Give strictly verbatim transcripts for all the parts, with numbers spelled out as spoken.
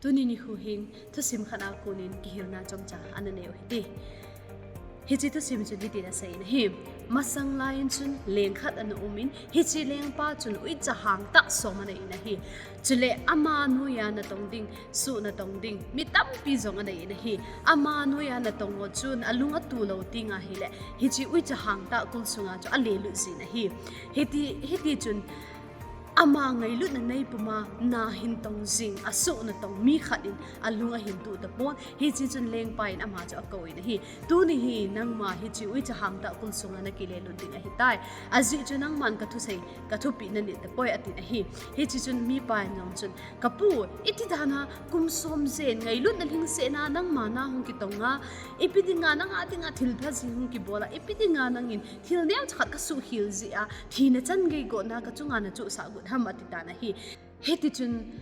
Tuni nikho hin thusim khat a konin kihilna chomcha ana nei u hite. Hiche thusim chun hitin asei in ahi. Masang laiyin chun leng khat ana um in, hiche lengpa chun uicha hangtah som ana nei in ahi. Chule ama noiya natong ding, soh natong ding, mi tampi jong ana nei in ahi. Ama noiya natong ho chun alung atu lou teng ahile, hiche uicha hangtah kul sunga chu alelut jin ahi. Hiti, hiti chun ama ngailutna nei puma na hin tong jing, asoh natong mi khat in alung ahin tuh tapon. Hiche chun lengpa in ama chu akou in ahi. Tuni hi nangma hiche uicha hangtah kul sunga nakilelut ding ahitai. Ajeh chu nangman kathusei, kathupeh nanit tapoi atin ahi. Hiche chun mipa in jong chun, Kapu, iti dana kum som jen ngailutna lhingsetna nangma na hung kitonga, ipi dinga nanga dinga thilpha jing hung kibola, ipi dinga nangin thil neocha khat kasuhkhel jeh a, thina chan gei gotna kachunga nachuhsah got ham ati tan ahi. Hiti chun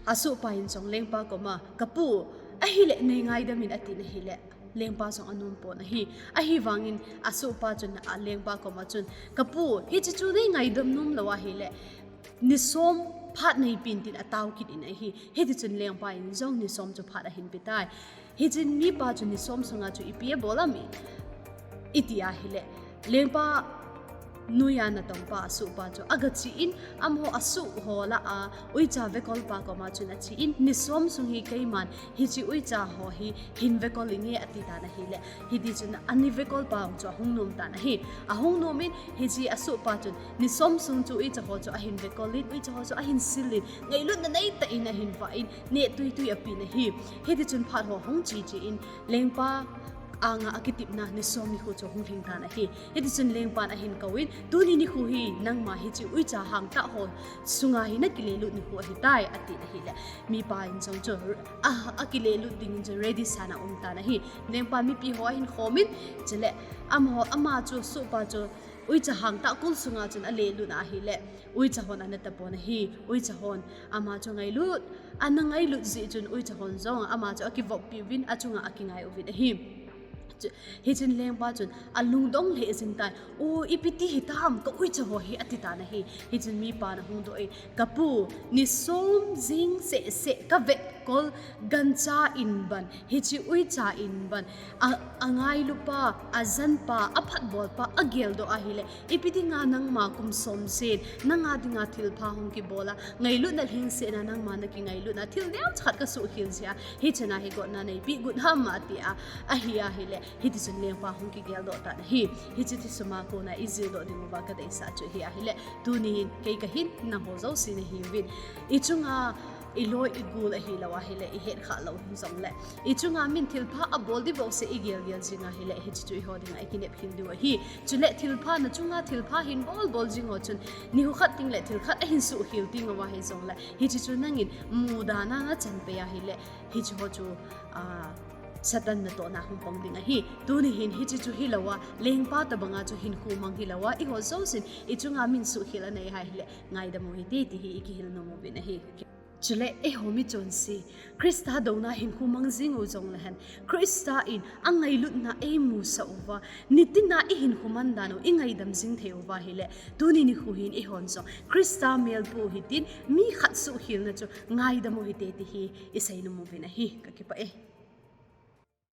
asohpa in jong lengpa koma, Kapu, ahile nei ngaidam in atin ahile, lengpa jong anom pon ahi. Ahivangin asohpa chun alengpa koma chun, Kapu, hiche chu nei ngaidam nom lou ahile, ni som phat neipen tin atao kit in ahi. Hiti chun lengpa in jong ni som chu phat ahin petai. Hichun mipa chu ni som sunga chu ipi abol am iti ahile, lengpa noiya natongpa asohpa chu agache in, amaho asoh ho lah a uicha vekolpa koma chun ache in, ni som sung hi keiman hiche uicha ho hi hin vekol inge ati tan ahile, hiti chun ani vekolpa chu ahung nom tan ahi. Ahung nom in hiche asohpa chun ni som sung chu uicha ho chu ahin vekol in, uicha ho chu ahin sil in, ngailutna neitah in ahin vah in, neh tuitui apen ahi. Hiti chun phat ho hung cheche in lengpa anga akitepna ni som nikho chu hung lhing tan ahi. Hiti chun lengpan ahin kou in, Tuni nikho hi nangma hiche uicha hangtah ho sunga hi nakilelut nikho ahitai atin ahile, mipa in jong chu akilelut dingin chu ready san aum tan ahi. Lengpan mipi ho ahin khom in, chule amaho, ama chu asohpa chu uicha hangtah kul sunga chun alelut ahile, uicha hon ana tapon ahi. Uicha hon ama chu ngailut, ana ngailut jeh chun uicha hon jong ama chu akivoppi uvin, achunga akingai uvin ahi. Hichun lengpa chun alungdong lheh jing tan, O, ipi ti hitam ka uicha ho hi ati tan ahi. Hichun mipan ahung doh in, Kapu, ni som jing seh seh kavetkol gancha in ban, hiche uicha in ban, angailupa, ajanpa, aphatbolpa ageldoh ahile, ipi dinga nangma kum som jen nanga dinga thilpha hung kibola, ngailutna lhingsetna nangma nakingailutna thil neocha khat kasuhkhel jeh a, hichena hi gotna neipeh got ham ati a, ahi ahile, hiti chun lengpa hung kigeldoh tan ahi. Hiche thusima kona ijildoh dinguva kadeisah chu hi ahile, tuni hin kei kahin, nangho jouse nahiuvin, ichunga iloi igol ahilou ahile, ihet khah lou hijongle, ichunga min thilpha abol di bouseh igel gel jing ahile, hiche chu eiho dinga ikinep khel diu ahi. Chule thilpha, nachunga thilpha hin bol bol jing ho chun nikho khat tengle thil khat ahin suhkhel teng uva hijongle, hiche chu nangin mudana nachan pei ahile, hiche ho chu Satan natohna hung pang ding ahi. Tuni hin hiche chu hilouva, lengpa tobanga chu hinkho mang hilouva, eiho jousen ichunga min suhkhel anei ahile, ngaidam u hite ti hi ikihil nom uvin ahi. Chule eiho michonse Christa douna hinkho mang jing u jongle hen, Christa in angailutna eimusah uva, nitina ihinkho man dan u ingaidam jing thei uva ahile, tuni nikho hin eihon jong Christa melpu hitin, mi khat suhkhelna chu ngaidam u hite ti hi isei nom uvin ahi. Kakipah e.